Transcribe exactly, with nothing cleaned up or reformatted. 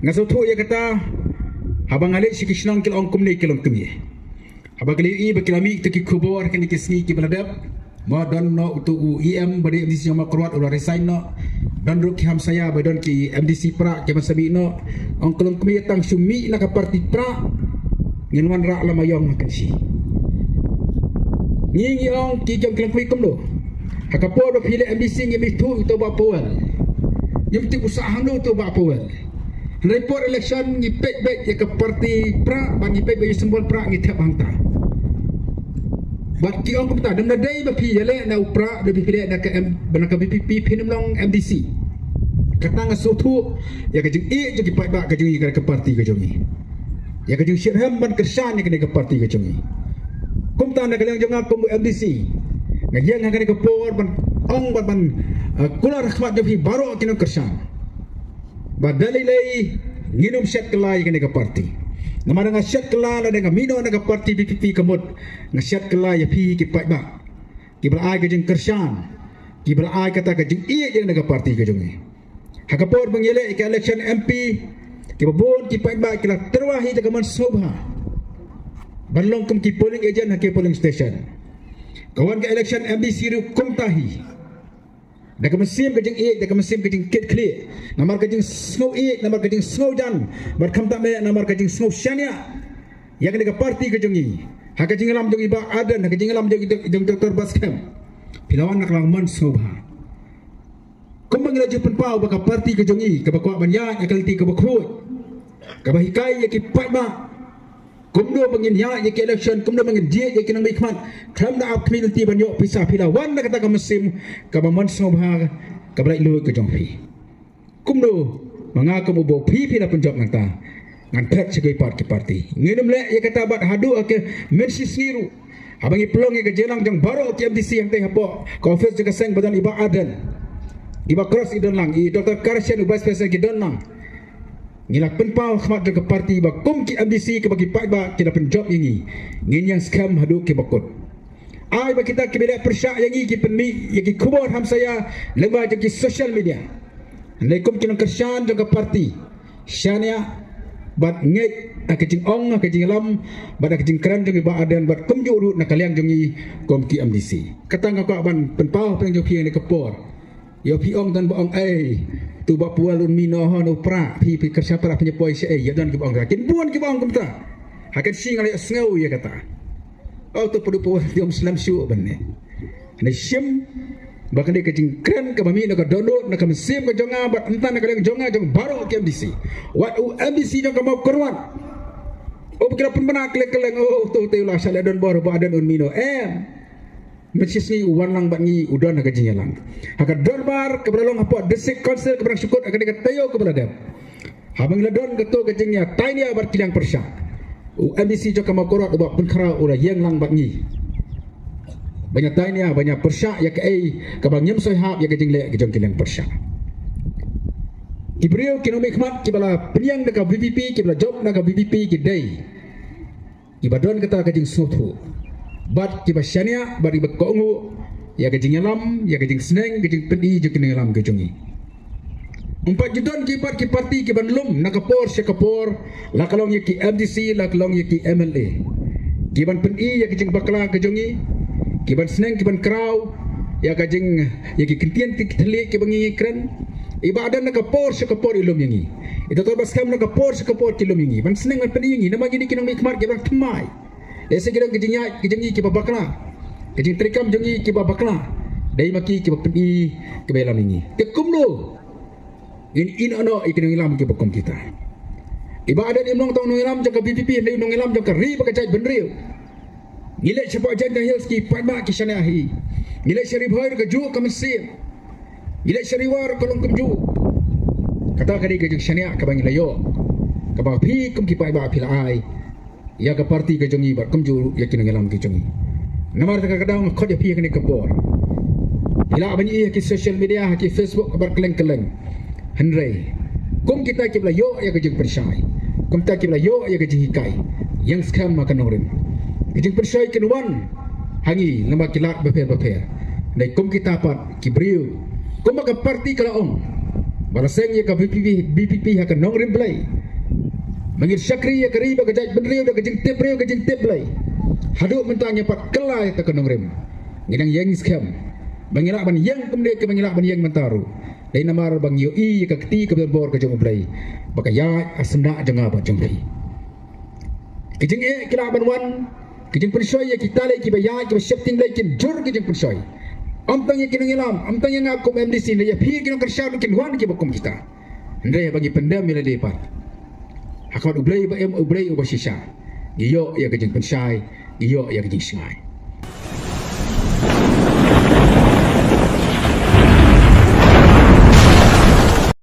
Nga sngewthuh ïa kata, haba nga leit sha ki shnong ki la ong kumne ki longkmie. Haba ki la ïohi ba ki la mih ïa ki khubor ha kine ki sngi ki ba la dep, ba don noh uto u E M ba dei M D C jong Mawkyrwat u la resign noh. Don ruh ki hamsaïa ba don ki M D C Prah ki ban sa mih noh. Ong ki longkmie tang shu mih na ka party Prah, ngin wanrah la Mawïong ha Kynshi. Ngi ngi ong ki jong ki longkmie kumno? Ha ka por ba phi leh M D C ngim ithuh ïa uto u Bah Powell. Ngim tip u sah hangno uto u Bah Powell. Hynrei por election ngi peit beit ïa ka party Prah, bad ngi peit beit ïa u symbol Prah, ngi thep hangta. Bad ki ong kumta, da lada dei ba phi ïaleh na u Prah, da phi leh na ka M, na ka V P P, phin ym long M D C. Kata nga sngewthuh ïa ka jingïeit jong ki paidbah ka jong ngi, ka party ka jong ngi. Ïa ka jingshitrhem ban kyrshan ïa kane ka party ka jong ngi. Kumta na ka liang jong nga kum u M D C, nga ïeng ha kane ka por ban ong, ban, ban, eh, kular ha khmat jong phi baroh ki nongkyrshan. Ba da lei lei ngin ym shet kylla ïa kane ka party. Namar nga shet kylla lada nga mih noh na ka party V P P ka mut, nga shet kylla ïa phi ki paidbah, ki ba la ai ka jingkyrshan, ki ba la ai kata ka jingïeit ïa kane ka party ka jong ngi. Ha ka por ba ngi ïaleh ïa ka election M P, ki ba bun ki paidbah ki la tyrwa hi da ka mon sngewbha ban long kum ki polling agent ha ki polling station. Ka wan ka election M D C ruh kumta hi. Da ka mynsiem ka jingïeit, da ka mynsiem ka jingkitkhlieh, namar ka jingsngew ïeit, namar ka jingsngew jan, bad khamtam eh namar ka jingsngew shaniah ïa kane ka party ka jong ngi, ha ka jingïalam jong i Bah Ardent, ha ka jingïalam jong i Dok-, jong Doctor Batskhem, phi la wan na ka liang mon sngewbha. Kumba ngi la ju pynpaw ba ka party ka jong ngi kaba kwah ban ïaid ïa ka lynti kaba khuid, kaba hikai ïa ki paidbah, kumno ba ngin ïaid ïa ki election, kumno ba ngin jied ïa ki nongmihkhmat, khlem da ap khmih lynti ban ïoh pisa, phi la wan na kata ka mynsiem kaba mon sngewbha, kaba laitluid ka jong phi. Kumno ma nga kum u Bah, phi, phi la pynjop nangta, ngan phet sha kiwei pat ki party. Ngin ym leh ïa kata bad haduh ha ka mynshisngi ruh, haba ngi pynlong ïa ka jingïalang jong baroh ki M D C hangtei hapoh ka office jong ka seng ba don i Bah Ardent, i Bah Cross i don lang, i Doctor Karshen u Vice President ki don lang. Ngi la pynpaw ha khmat jong ka party ba kum ki M D C kaba ki paidbah ki la pynjop ïa ngi, ngin ïeng skhem haduh kiba kut. Ai ba kita kiba leh pyrshah ïa ngi ki pynmih ïa ki khubor hamsaïa lyngba jong ki social media. Hynrei kum ki nongkyrshan jong ka party, shaniah bad ngeit ha ka jingong, ha ka jingïalam bad ha ka jingkren jong i Bah Ardent, bad kumjuh ruh na ka liang jong ngi kum ki M D C. Kata nga kwah ban pynpaw ha pdeng jong phi ha kane ka por. Ïoh phi ong, don ba ong, "Ei, uto u Bah Powell un mih noh ha u Prah, phi, phi kyrshan Prah, phin ïa poi shaei?" Ïa, don kiba ong, kin bun kiba ong kumta. Ha ka shi nga la ïohsngew ïa kata. Oh, uto u Bah Powell te um slem shuh ban ne. Hynrei shim ba kane ka jingkren kaba mih na ka dohnud, na ka mynsiem ka jong nga bad mynta na ka liang jong nga, jong baroh ki M D C. Wat u M D C jong ka Mawkyrwat, oh, ba ki la pynbna kylleng kylleng, oh, uto, uto u la shah leh donbor, Bah Ardent un mih noh. Em. Mynshisngi u wan lang bad ngi, u don ha ka jingïalang. Ha ka dorbar kaba la long hapoh District Council kaba dang shu kut ha kane ka taïew kaba la dep, haba ngi la don kato ka jingïatainia bad ki liang pyrshah, u M D C jong ka Mawkyrwat u Bah Pynkhraw u la ïeng lang bad ngi ban ïatainia, ban ïapyrshah ïa kaei kaba ngim soi hap ïa ka jingleh ka jong ki liang pyrshah. Ki briew ki nongmihkhmat kiba la pynïeng da ka V P P, kiba la jop na ka V P P ki dei kiba don kata ka jingsngewthuh bad kiba shaniah bad kiba kohnguh ïa ka jingïalam, ïa ka jingsneng, ka jingpyni jong ki nongïalam ka jong ngi. Ym pat ju don ki pat ki party kiban lum na ka por sha ka por, la ka long ïa ki M D C, la ka long ïa ki M L A, kiban pyni ïa ka jingbakla ka jong ngi, kiban sneng, kiban kraw ïa ka jing, ïa ki kyntien ki thylliej kiba ngi kren. I Bah Ardent na ka por sha ka por i lum ïa ngi. I Doctor Batskhem na ka por sha ka por ki lum ïa ngi ban sneng ban pyni ïa ngi, namar ngi dei ki nongmihkhmat kiba thymmai. Lehse ki don ki jingïaid ki jong ngi kiba bakla, ki jingtreikam jong ngi kiba bakla, dei ma ki kiba pyni, kiba ïalam ïa ngi. Te kumno ngin ïehnoh ïa ki nongïalam kiba kum kita? I Bah Ardent im long tang u nongïalam jong ka V P P, hynrei u nongïalam jong ka ri bad ka jaitbynriew. Ngi leit shapoh Jaintia Hills ki paidbah ki shaniah hi. Ngi leit sha Ri Bhoi ruh kajuh ka mynsiem. Ngi leit sha Ri War ruh ka long kumjuh. Kata ka dei ka jingshaniah kaba ngi la ïoh, kaba phi kum ki paidbah phi la ai ïa ka party ka jong ngi bad kumjuh ïa ki nongïalam ki jong ngi. Namar kata ka daw nga khot ïa phi ha kane ka por. Phi lah ban ïohi ha ki social media, ha ki Facebook, ha bar kylleng kylleng. Hynrei kum kita kiba la ïoh ïa ka jingpynshai, kum kita kiba la ïoh ïa ka jinghikai, ïeng skhem ha ka nongrim. Ka jingpynshai kan wan ha ngi namar ki lad bapher bapher. Hynrei kum kita pat ki briew, kumba ka party ka la ong, Ba la seng ïa ka VPP, VPP ha ka nongrim Blei. Ba ngin shakri ïa ka ri bad ka jaitbynriew da ka jingtip briew ka jingtip Blei. Haduh mynta ngim pat kylla ïa ka nongrim. Ngi dang ïeng skhem ba ngi lah ban ïeng kumne kumba ngi lah ban ïeng mynta ruh. Dei namar ba ngi ïohi ïa ka kti kaba donbor ka jong U Blei ba ka ïaid ha syndah jong nga bad jong phi. Ki jingeh ki lah ban wan, ki jingpynshoi ïa kita lei kiba ïaid kiba sheptieng Blei kin jur ki jingpynshoi. Ym tang ïa ki nongïalam, ym tang ïa nga kum MDC, hynrei ïa phi ki nongkyrshan kin wan kiba kum kita. Hynrei ba ngi pyndem ïa lade pat ha khmat U Blei ba im, U Blei uba shisha, ngi ïoh ïa ka jingpynshai, ngi ïoh ïa ka jingshngaiñ.